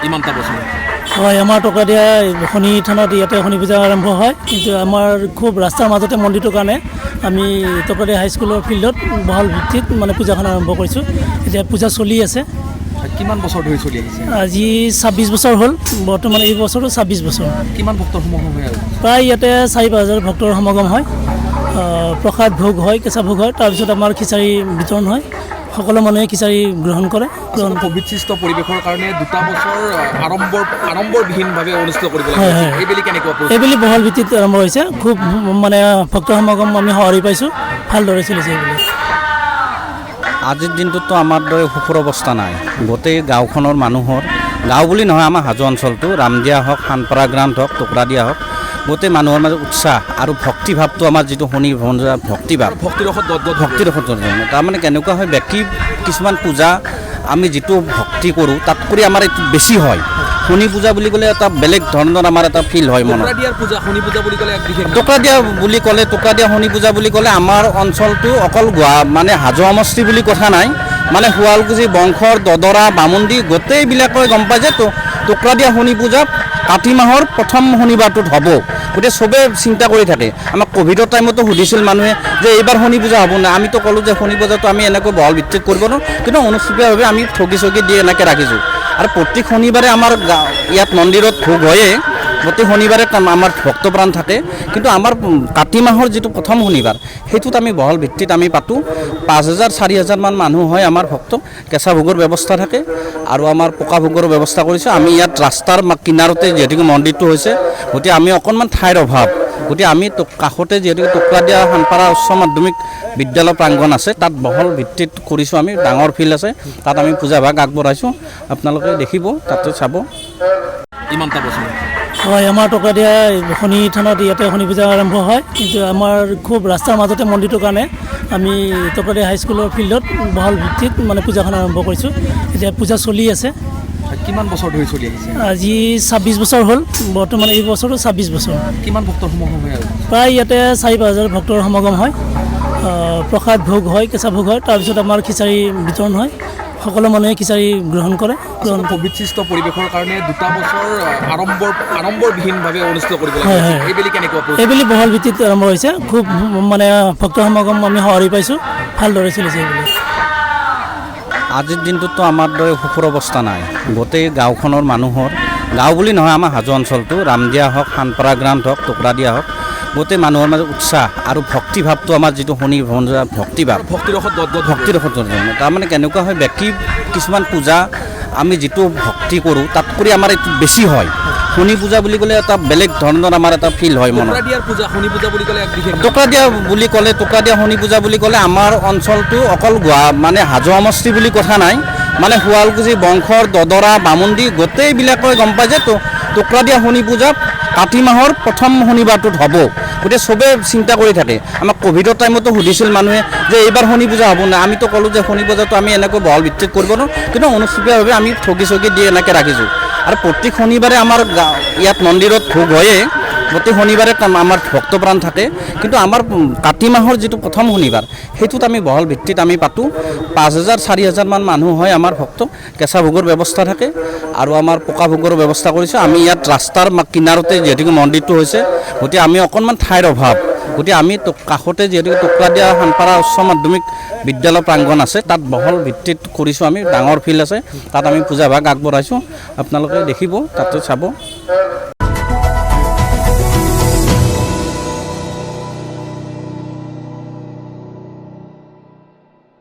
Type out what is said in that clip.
ইমানটা বছৰ। হয়, আমাৰ টকৰাদিয়া শনি থানত ইয়াতে শনি পূজা আৰম্ভ হয়। কিন্তু আমাৰ খুব ৰাস্তাৰ মাজতে মন্দিৰটোৰ কাৰণে আমি টকৰাদিয়া হাইস্কুলৰ ফিল্ডত বহল ভিত্তিত মানে পূজাখন আৰম্ভ কৰিছোঁ। এতিয়া পূজা চলি আছে। কিমান বছৰ ধৰি চলি আহিছে? আজি 26 বছৰ হ'ল। বৰ্তমান এই বছৰটো 26 বছৰ। কিমান ভক্তৰ সমাগম হয়? আৰু প্ৰায় ইয়াতে 4-5 হাজাৰ ভক্তৰ সমাগম হয়। প্ৰসাদ ভোগ হয়, কেঁচা ভোগ হয়, তাৰপিছত আমাৰ খিচাৰি বিতৰণ হয়। সকলো মানুহে খিচাৰি গ্ৰহণ কৰে, গ্ৰহণ ক'ভিড সৃষ্ট পৰিৱেশৰ কাৰণে দুটা বছৰ আড়ম্বৰবিহীনভাৱে অনুষ্ঠিত কৰিব লাগে। হয়। এইবেলি কেনেকুৱা পৰিস্থিতি? এইবেলি বহল ভিত্তিত আৰম্ভ হৈছে। খুব মানে ভক্ত সমাগম আমি সঁহাৰি পাইছোঁ। ভালদৰে চলিছে এইবেলি। আজিৰ দিনটোততো আমাৰ দৰে সুখৰ অৱস্থা নাই। গোটেই গাঁওখনৰ মানুহৰ, গাঁও বুলি নহয়, আমাৰ হাজো অঞ্চলটো, ৰামদিয়া হওক, সানপাৰা গ্ৰাণ্ট হওক, টুকুৰাদিয়া হওক, গোটেই মানুহৰ মাজত উৎসাহ আৰু ভক্তিভাৱটো, আমাৰ যিটো শনি ভগৱানৰ ভক্তিভাৱ। ভক্তিৰসত গদগদ। ভক্তিৰসত। তাৰমানে কেনেকুৱা হয়, বাকী কিছুমান পূজা আমি যিটো ভক্তি কৰোঁ, তাতকৈ আমাৰ এইটো বেছি হয়। শনি পূজা বুলি ক'লে এটা বেলেগ ধৰণৰ আমাৰ এটা ফিল হয় মনত। টুকুৰাদিয়াৰ পূজা, শনি পূজা বুলি ক'লে এক বিশেষ টুকুৰাদিয়া বুলি ক'লে, টুকুৰাদিয়া শনি পূজা বুলি ক'লে আমাৰ অঞ্চলটো অকল গুৱা মানে হাজো সমষ্টি বুলি কথা নাই, মানে শুৱালকুছি, বংশৰ, দদৰা, বামুণী গোটেইবিলাকে গম পায় যে টুকুৰাদিয়া শনি পূজা কাতি মাহৰ প্ৰথম শনিবাৰটোত হ'ব। গতিকে চবেই চিন্তা কৰি থাকে। আমাক ক'ভিডৰ টাইমতো সুধিছিল মানুহে যে এইবাৰ শনি পূজা হ'ব নাই। আমিতো ক'লোঁ যে শনি পূজাটো আমি এনেকৈ বহল ভিত্তিত কৰিব নোৱাৰোঁ, কিন্তু অনুষ্ঠুপীয়াভাৱে আমি ঠগি চগি দি এনেকৈ ৰাখিছোঁ। আৰু প্ৰতি শনিবাৰে আমাৰ ইয়াত মন্দিৰত ভোগ হয়েই। প্ৰতি শনিবাৰে আমাৰ ভক্তপ্ৰাণ থাকে। কিন্তু আমাৰ কাতি মাহৰ যিটো প্ৰথম শনিবাৰ, সেইটোত আমি বহল ভিত্তিত আমি পাতোঁ। 5 হাজাৰ, 4 হাজাৰমান মানুহ হয় আমাৰ ভক্ত। কেঁচা ভোগৰ ব্যৱস্থা থাকে আৰু আমাৰ পকা ভোগৰ ব্যৱস্থা কৰিছোঁ। আমি ইয়াত ৰাস্তাৰ কিনাৰতে যিহেতুকে মন্দিৰটো হৈছে, গতিকে আমি অকণমান ঠাইৰ অভাৱ। গতিকে আমি কাষতে যিহেতুকে টুকুৰাদিয়া সানপাৰা উচ্চ মাধ্যমিক বিদ্যালয় প্ৰাংগণ আছে, তাত বহল ভিত্তিত কৰিছোঁ আমি। ডাঙৰ ফিল্ড আছে, তাত আমি পূজা ভাগ আগবঢ়াইছোঁ। আপোনালোকে দেখিব, তাতে চাব। ইমানটা বছৰ। হয়, আমাৰ টকৰাদিয়া শনি থানত ইয়াতে শনি পূজা আৰম্ভ হয়। কিন্তু আমাৰ খুব ৰাস্তাৰ মাজতে মন্দিৰটোৰ কাৰণে আমি টকৰাদিয়া হাইস্কুলৰ ফিল্ডত বহল ভিত্তিত মানে পূজাখন আৰম্ভ কৰিছোঁ। এতিয়া পূজা চলি আছে। কিমান বছৰ ধৰি চলি আহিছে? আজি 26 বছৰ হ'ল। বৰ্তমান এই বছৰটো 26 বছৰ। কিমান ভক্তৰ সমাগম হয়? আৰু প্ৰায় ইয়াতে 4-5 হাজাৰ ভক্তৰ সমাগম হয়। প্ৰসাদ ভোগ হয়, কেঁচা ভোগ হয়, তাৰপিছত আমাৰ খিচাৰি বিতৰণ হয়। সকলো মানুহে খিচাৰি গ্ৰহণ কৰে, গ্ৰহণ ক'ভিড সৃষ্ট পৰিৱেশৰ কাৰণে দুটা বছৰ আড়ম্বৰবিহীনভাৱে অনুষ্ঠিত কৰিব লাগে। হয়। এইবেলি কেনেকুৱা পৰিস্থিতি? এইবেলি বহল ভিত্তিত আৰম্ভ হৈছে। খুব মানে ভক্ত সমাগম আমি সঁহাৰি পাইছোঁ। ভালদৰে চলিছে এইবেলি। আজিৰ দিনটোততো আমাৰ দৰে সুখৰ অৱস্থা নাই। গোটেই গাঁওখনৰ মানুহৰ, গাঁও বুলি নহয়, আমাৰ হাজো অঞ্চলটো, ৰামদিয়া হওক, সানপাৰা গ্ৰাণ্ট হওক, টুকুৰাদিয়া হওক, গোটেই মানুহৰ মাজত উৎসাহ আৰু ভক্তিভাৱটো, আমাৰ যিটো শনি ভগৱানৰ ভক্তিভাৱ। ভক্তিৰসত গদগদ। ভক্তিৰসত। তাৰমানে কেনেকুৱা হয়, বাকী কিছুমান পূজা আমি যিটো ভক্তি কৰোঁ, তাতকৈ আমাৰ এইটো বেছি হয়। শনি পূজা বুলি ক'লে এটা বেলেগ ধৰণৰ আমাৰ এটা ফিল হয় মনত। টুকুৰাদিয়াৰ পূজা, শনি পূজা বুলি ক'লে এক বিশেষ টুকুৰাদিয়া বুলি ক'লে, টুকুৰাদিয়া শনি পূজা বুলি ক'লে আমাৰ অঞ্চলটো অকল গুৱা মানে হাজো সমষ্টি বুলি কথা নাই, মানে শুৱালকুছি, বংশৰ, দদৰা, বামুণী গোটেইবিলাকে গম পায় যে টুকুৰাদিয়া শনি পূজা কাতি মাহৰ প্ৰথম শনিবাৰটোত হ'ব। গতিকে চবেই চিন্তা কৰি থাকে। আমাক ক'ভিডৰ টাইমতো সুধিছিল মানুহে যে এইবাৰ শনি পূজা হ'ব নাই। আমিতো ক'লোঁ যে শনি পূজাটো আমি এনেকৈ বহল ভিত্তিত কৰিব নোৱাৰোঁ, কিন্তু অনুষ্ঠুপীয়াভাৱে আমি ঠগি চগি দি এনেকৈ ৰাখিছোঁ। আৰু প্ৰতি শনিবাৰে আমাৰ ইয়াত মন্দিৰত ভোগ হয়েই। প্ৰতি শনিবাৰে আমাৰ ভক্তপ্ৰাণ থাকে। কিন্তু আমাৰ কাতি মাহৰ যিটো প্ৰথম শনিবাৰ, সেইটোত আমি বহল ভিত্তিত আমি পাতোঁ। 5 হাজাৰ, 4 হাজাৰমান মানুহ হয় আমাৰ ভক্ত। কেঁচা ভোগৰ ব্যৱস্থা থাকে আৰু আমাৰ পকা ভোগৰ ব্যৱস্থা কৰিছোঁ। আমি ইয়াত ৰাস্তাৰ কিনাৰতে যিহেতুকে মন্দিৰটো হৈছে, গতিকে আমি অকণমান ঠাইৰ অভাৱ। গতিকে আমি কাষতে যিহেতুকে টুকুৰাদিয়া সানপাৰা উচ্চ মাধ্যমিক বিদ্যালয় প্ৰাংগণ আছে, তাত বহল ভিত্তিত কৰিছোঁ আমি। ডাঙৰ ফিল্ড আছে, তাত আমি পূজা ভাগ আগবঢ়াইছোঁ। আপোনালোকে দেখিব, তাতে চাব।